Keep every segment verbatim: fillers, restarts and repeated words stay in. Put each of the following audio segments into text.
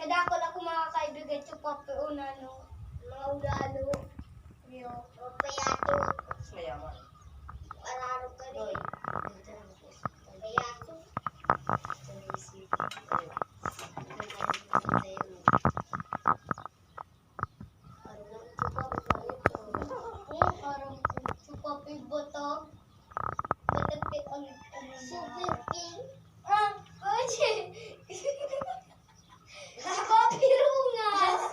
Dako la ko makakaibigan, Chupapi, o nano, maulalo, yo, o payato. Mayaman. Mararo ka rin. Oy. Payato. Parang Chupapi botog. Botog pe ang, ang Super King. Ah, oye. Chupapi Rungas.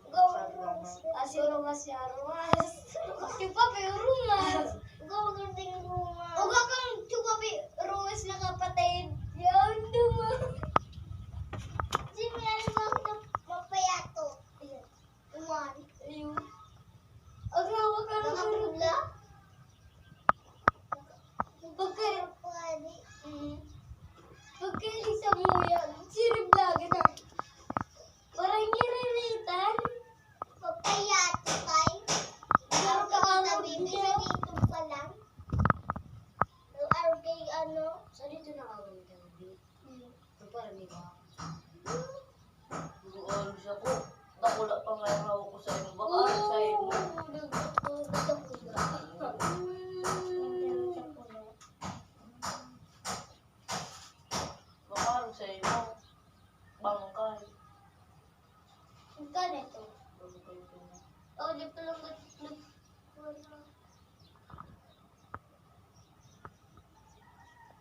Go Rungas. Asi Rungas ya Rungas. Chupapi Rungas. Go Rungas. O ga kang Chupapi Rungas nakapatay. Yan duma. Sino yan ang mga mapayato? Ayan. Uwan. Ayun. Ang hawak ka ng mga pula. Pagka, mm. Pagka isa mo yan, sirip lagi na. Parang iriritan. Papayato tayo. Pero kaawag niya. Dito pa lang. Ang R K ano? Sa dito na awal ka na, babe. Mm. Ano pa rin ba? Doon siya ko. Baka wala pa nga yung hawak ko sa imo. Baka ano sa imo? Oo, nagkakita ko na. Baka ano sa imo? Bangkay. Bangkay ito. Bangkay ito. Oh, di pala mat-, mat-,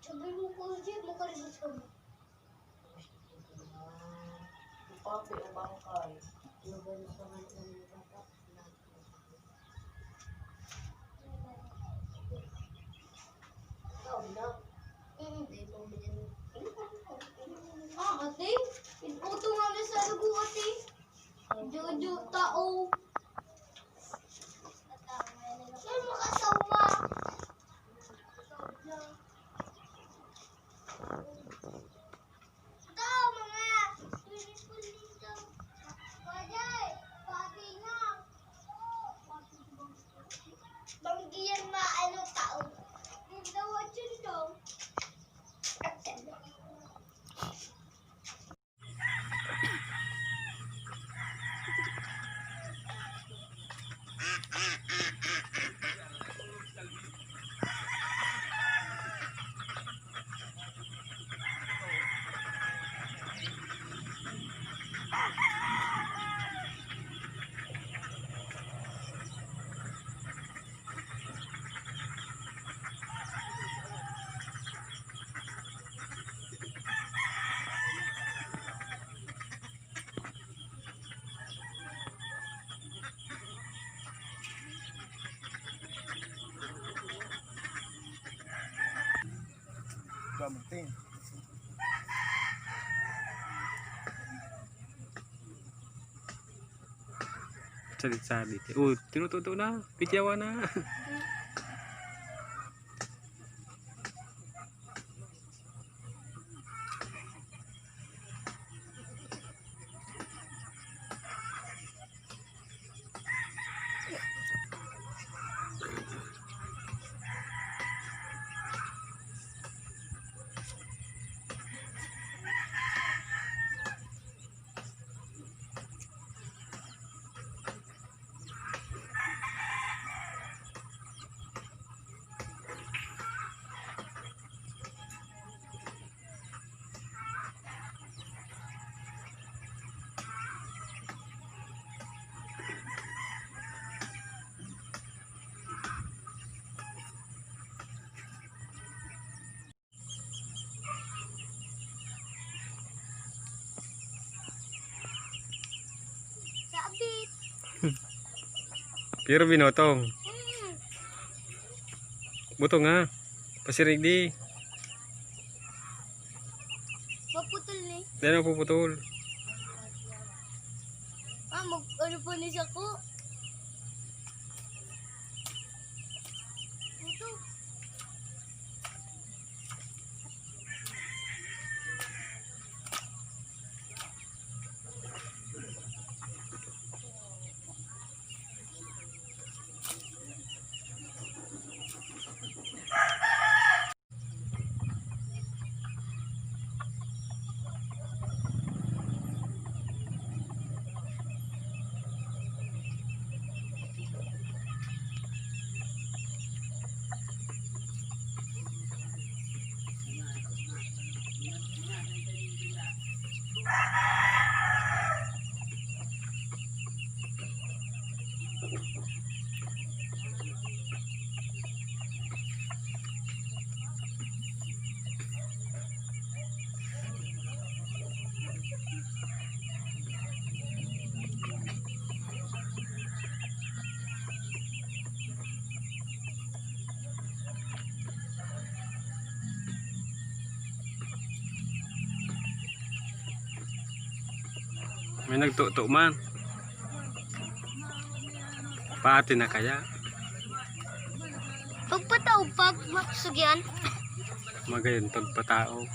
Sabi mo, Kuya Jay, makarinig ka mo. Papi, ang bangkay. Tao na. Mm. Ah, ate, iputo nga na sa lugo, ate. Jojo tao. Sino makasawa? Tao, mga swimming pool dito. Pwede, pati nga. Banggiyan maano tao. Dito, watching daw. Dumating. Sabit-sabit. Oh, tinututo na. Pityawa na. Sabit. Pero binotong. Mm. Botong nga. Pasirig di. Maputol ni. Dahil mapuputol. Ah, mag-, ano po ni siya ko? Ito. May nagto'to' man. Pati na kaya. Pagpatao, pag maksugian. Magayon pagpatao.